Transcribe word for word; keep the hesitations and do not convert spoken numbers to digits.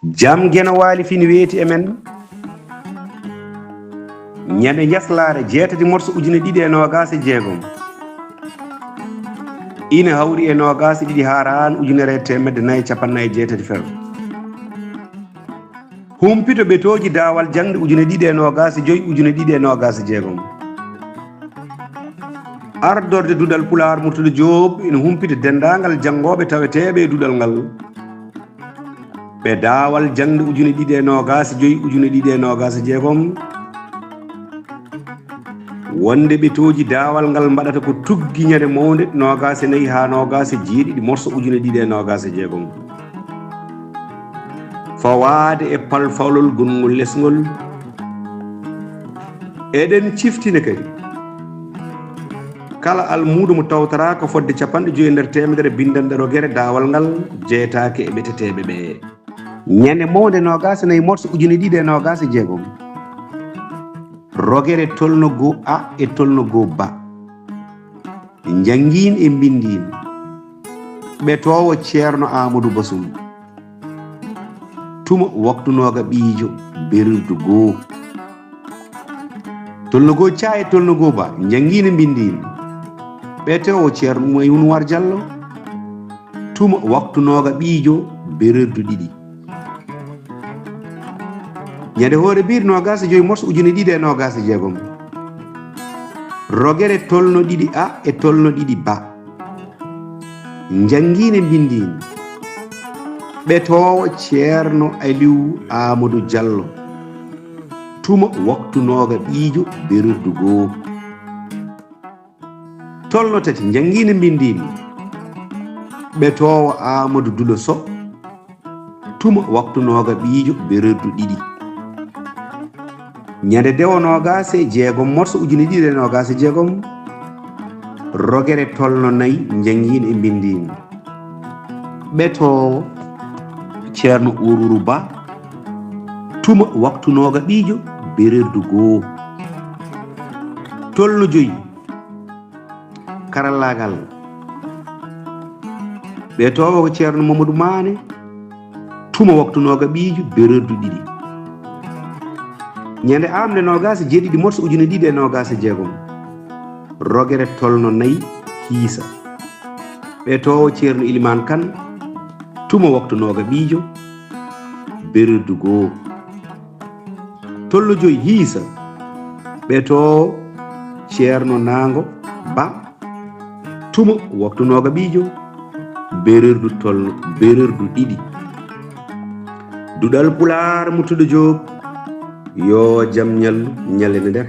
Jam Geno Waali fini weeti e men. Ñande njaslaare jeetati morso ujine ɗiɗi e noogaas e jeegom. Ina hawri e noogaas e ɗiɗi haa raan ujunere e teemedde nayi e capanɗe nayi e jeetati few. Humpito ɓetooji daawal jaŋde ujine ɗiɗi e noogaas e joy, ujine ɗiɗi e noogaas e jeegom. Ardorde duɗal Pulaar Murtuɗo Joob ina humpita denndaangal janngooɓe taweteeɓe e duɗal ngal. Ɓe daawal jaŋde ujine ɗiɗi e noogaas e joy, ujine ɗiɗi e noogaas e jeegom. Wonde ɓetooji daawal ngal mbaɗata ko tuggi ñande mawnde noogaas e nayi haa noogaas e jeeɗiɗi morso ujine ɗiɗi e noogaas e jeegom. Fawaade e palfawlol gonngol lesngol, eɗen ciftina kadi kala almuudo mo tawtoraaka fodde capanɗe joy e nder teemedere binndanɗe rogere daawal ngal jeyetaake e ɓeteteeɓe ɓee. Ñande mawnde noogaas e nayi morso ujine ɗiɗi e noogaas e jeegom, rogere tolno goo A e tolno goo Ba, njanngiin e mbinndiin, ɓetoowo Ceerno Aamadu Basum, tuma waktu nooga ɓiijo, berirdu goo. Tolno goo Ca e tolno goo Ba, njanngiin e mbinndiin, ɓetoowo Ceerno Umayun War Jallo, tuma waktu nooga ɓiijo, berirdu ɗiɗi. Ñande hoore biir noogaas e joy morso ujine ɗiɗi e noogaas e jeegom, rogere tolno ɗiɗi A e tolno ɗiɗi Ba, njanngiin e mbinndiin, ɓetoowo Ceerno Aliw Aamadu Jallo, tuma waktu nooga ɓiijo, berirdu goo. Tolno tati, njanngiin e mbinndiin, ɓetoowo Aamadu Dulo Soh, tuma waktu nooga ɓiijo, berirdu ɗiɗi. Ñande dewo noogaas e jeegom morso ujine ɗiɗi e noogaas e jeegom, rogere tolno nayi, njanngiin e mbinndiin, ɓetoowo Ceerno Uururu Ba, tuma waktu nooga ɓiijo, berirdu goo. Tolno joy, karallaagal, ɓetoowo ko Ceerno Mamadou Maane, tuma waktu nooga ɓiijo, berirdu ɗiɗi. Ñande aamnde noogaas e jeeɗiɗi morso ujine ɗiɗi e noogaas e jeegom, rogere tolno nayi, hiisa, ɓetoowo Ceerno Ilimaan Kan, tuma waktu nooga ɓiijo, berirdu goo. Tolno joy, hiisa, ɓetoowo Ceerno Naango Ba, tuma waktu nooga ɓiijo, berirdu tolno, berirdu ɗiɗi. Duɗal Pulaar Murtuɗo Joob, yo jam ñallu, ñallu e nder.